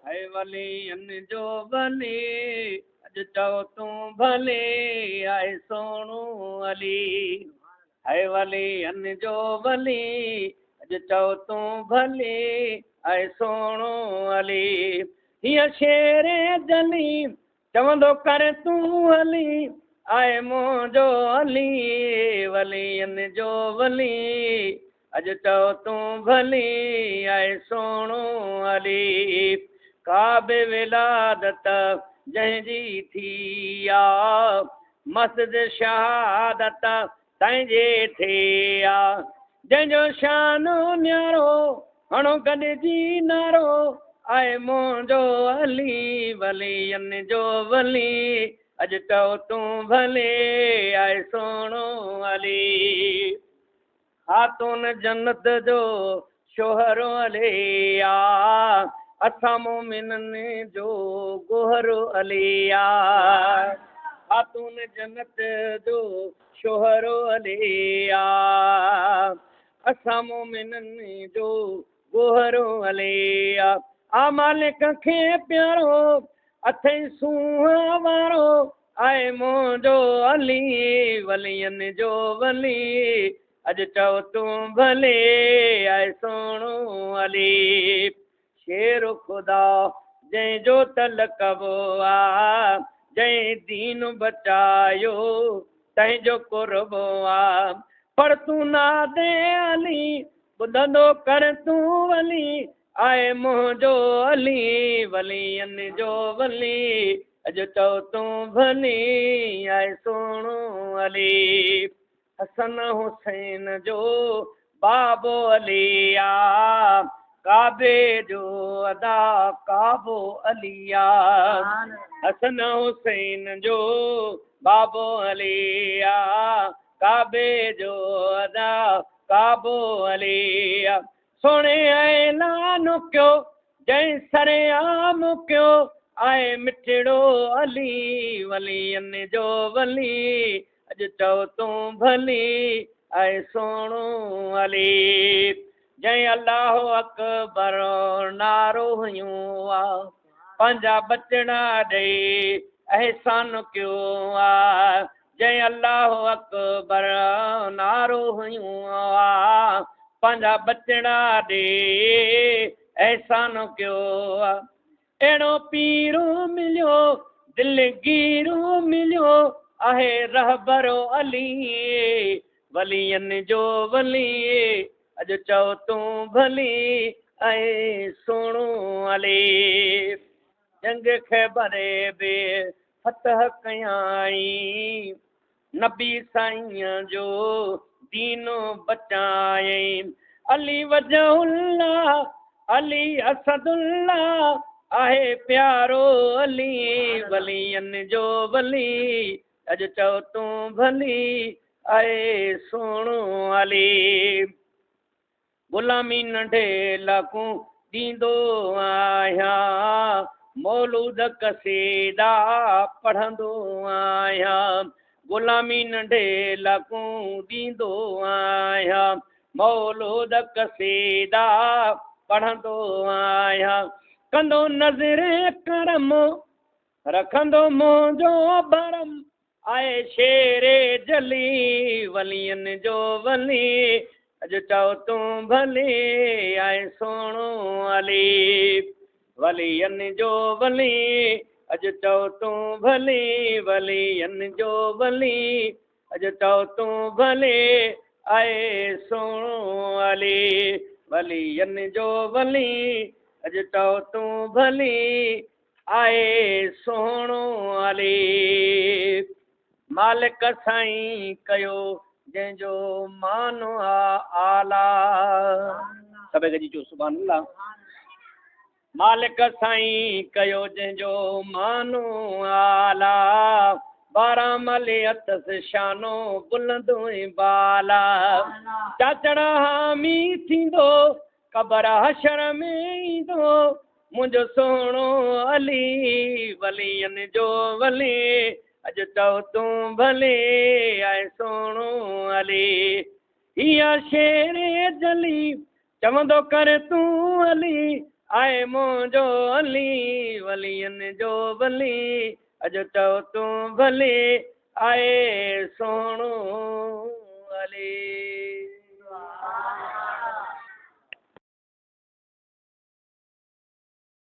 آهي ولين جو ولي، اڄ چئو تون ڀلي، آهي سهڻو علي. هي ولين جو ولي، اڄ چئو تون ڀلي، آهي سهڻو علي. هيءَ شير جلي چوندو ڪر تون هلي، آهي منهنجو علي. ولين جو ولي، اڄ چئو تون ڀلي، آهي سهڻو علي. ڪا به ولادت جنهن جي ٿي آ، مسجد شهادت تنهنجي ٿي آ. جنهن جو شان نيارو، هڻو گڏجي نعرو، آهي منهنجو علي. ولين جو ولي، اڄ چئو تون ڀلي، آهي سهڻو علي. خاتون جنت جو شوهر علي آ، اسان مومنن جو گوهر علي آ. خاتون جنت جو شوهر علي آ، اسان مومنن جو گوهر علي آ. آ مالڪ کي پيارو، اٿئي سونهن وارو، آهي منهنجو علي. ولين جو ولي، اڄ چئو تون ڀلي، آهي سهڻو علي. شير خدا جنهن جو تلقب آ، جنهن دين بچايو تنهن جو قرب آ. پر تون نادي علي، ٻڌندو ڪر تون ولي، آهي منهنجو علي. ولين جو ولي، اڄ چئو تون ڀلي، آهي سهڻو علي. حسن حسين جو بابو علي آ، ڪعبي جو ادا ڪعبو علي آ. حسن حسين جو بابو علي آ، ڪعبي جو ادا ڪعبو علي آ. سهڻي اعلان ڪيو، جنهن سرعام ڪيو، آهي مٺڙو علي. ولين جو ولي، اڄ چئو تون ڀلي، آهي سهڻو علي. جنهن الله اڪبر نعرو هنيو آ، پنهنجا ٻچڙا ڏيئي احسان ڪيو آ. جنهن الله اڪبر نعرو هنيو آ، پنهنجا ٻچڙا ڏيئي احسان ڪيو آ. اهڙو پيرو مليو، دلگيرو مليو، آهي رهبر علي. ولين جو ولي، اڄ چئو تون ڀلي، آهي سهڻو علي. جنگ خيبر به فتح ڪيائين، نبي سائينءَ جو دين بچايائين. علي وجه الله، علي اسدالله، آهي پيارو علي. ولين جو ولي، اڄ چئو تون ڀلي، آهي سهڻو علي. غلامي ننڍي لاڪون ڏيندو آهيان، مولود قصيدا پڙهندو آهيان. غلامي ننڍي لاڪون ڏيندو آهيان، مولود قصيدا پڙهندو آهيان. ڪندو نظر ڪرم، رکندو منهنجو ڀرم، آهي شير جلي. ولين جو ولي، اڄ چئو تون ڀلي، آهي سهڻو علي. ولين جو ولي، اڄ چئو تون ڀلي، ولين جو ولي، اڄ چئو تون ڀلي، آهي سهڻو علي. ولين جو ولي، اڄ چئو تون ڀلي، آهي سهڻو علي. مالڪ سائين ڪيو جنهن جو مان آ اعليٰ. سڀئي گڏجي چئو سبحان الله. مالڪ سائين ڪيو جنهن جو مان اعليٰ، 12 ملي اٿس شانو بلند ۽ بالا. چاچڙا حامي ٿيندو، قبر حشر ۾ ايندو، منهنجو سهڻو علي. ولين جو ولي، اڄ چئو تون ڀلي، آهي سهڻو علي. هيءَ شير جلي چوندو ڪر تون علي، آهي منهنجو علي، ولين جو ولي، اڄ چئو تون ڀلي، آهي سهڻو علي.